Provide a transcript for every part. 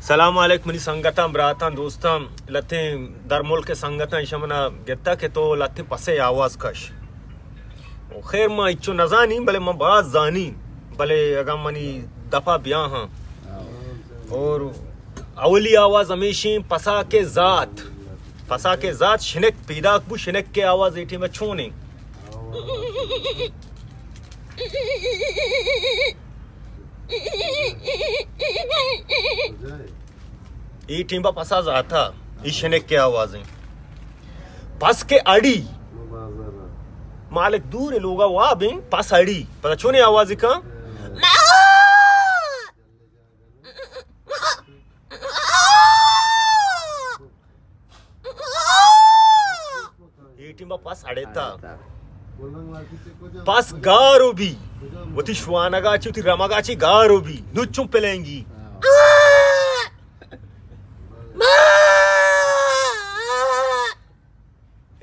سلام علیکم منی سنگتاں، براتاں، دوستاں، لتیں در ملک سنگتاں، ایشاں منا گتا کہ تو لتیں پسے آواز کش۔ خیر، ما اچو نزانی، بلے ما باز زانی، بلے اگاں منی دپا بیا ہاں۔ اور اولی آواز ہمیشیں پسا کے ذات، پسا کے ذات شنک پیداک بو، شنک کے آواز ایٹی میں چونیں۔ اے ٹیمبا پسا زاتا، اے شنک کے آوازیں۔ پس کے اڑی۔ مالک دور لوگا وابیں، پس اڑی۔ پتا چونے آوازی کن؟ اے ٹیم پس اڑے تا۔ پس گارو بی۔ وتی شوانگا چی، وتی رمگا چی گارو بی۔ نو چون پلینگی۔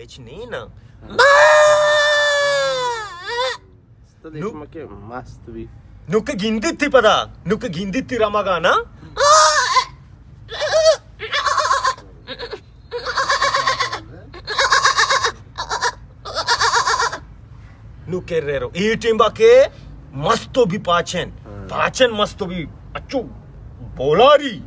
ہچ نی نا۔ نو کہ گندیت تی پدا، نو کہ گندیت تی رمگا نا۔ نو کہ رے رو۔ اے ٹیم با کہ مستو بی پاچن۔ پاچن مستو بی۔ اچو بولاری۔